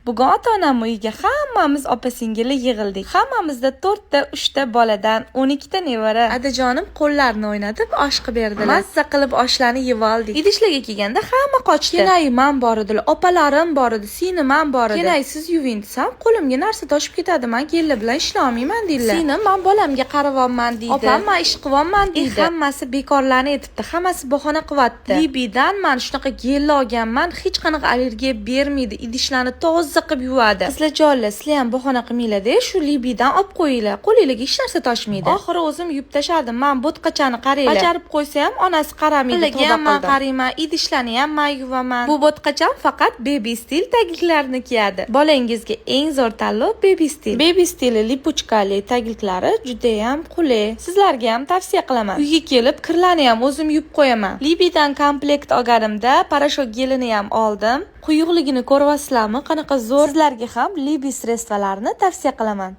Bugun ota-onam uyiga hammamiz opa-singili yig'ildik. Hammamizda to'rtta, uchta boladan, 12 ta nevara. Adajonim qo'llarini o'ynatib osh qilib berdilar. Mazza qilib oshlarni yeb oldik. Idishlarga kelganda hamma qochdi. Kenayim ham bor edilar, opalarim bor edi, singlim ham bor edi. Kenay, siz yuving desam, qo'limga narsa toshib ketadi, man gelli bilan ishlolmayman deydilar. Singlim, man bolamga qaryapman deydi. Opam, man ish qilyapman deydi. Hammasi bekorlarni aytibdi, hammasi bahona qilyapti. Libidan man shunaqa gel olganman, hech qanaqa allergiya bermaydi, idishlarni toza qilib yuvadi. Qizlarjonlar, sizlar ham bahona qilmanglar-da, shu Libidan olib qo'yinglar, qo'linglarga hech narsa toshmaydi. Oxiri o'zim yuvib tashladim. Man bo'tqachani qaranglar. Bajarib qo'ysa ham onasi qaramaydi. Qo'liga ham man qarayman, idishlarni ham man yuvaman. Bu bo'tqacham faqat Baby Style tagliklarini kiyadi. Bolangizga eng zo'r tanlov Baby Style. Baby Style липучка li tagliklari juda ham qulay. Sizlarga ham tavsiya qilaman. Uyga kelib kirlarni ham o'zim yuvib qo'yaman. Libidan komplekt olganimda порошок gelini ham oldim. Quyuqligini ko'ryapsizlarmi? Qanaqa zo'r. Sizlarga ham Libi средство larini tavsiya qilaman.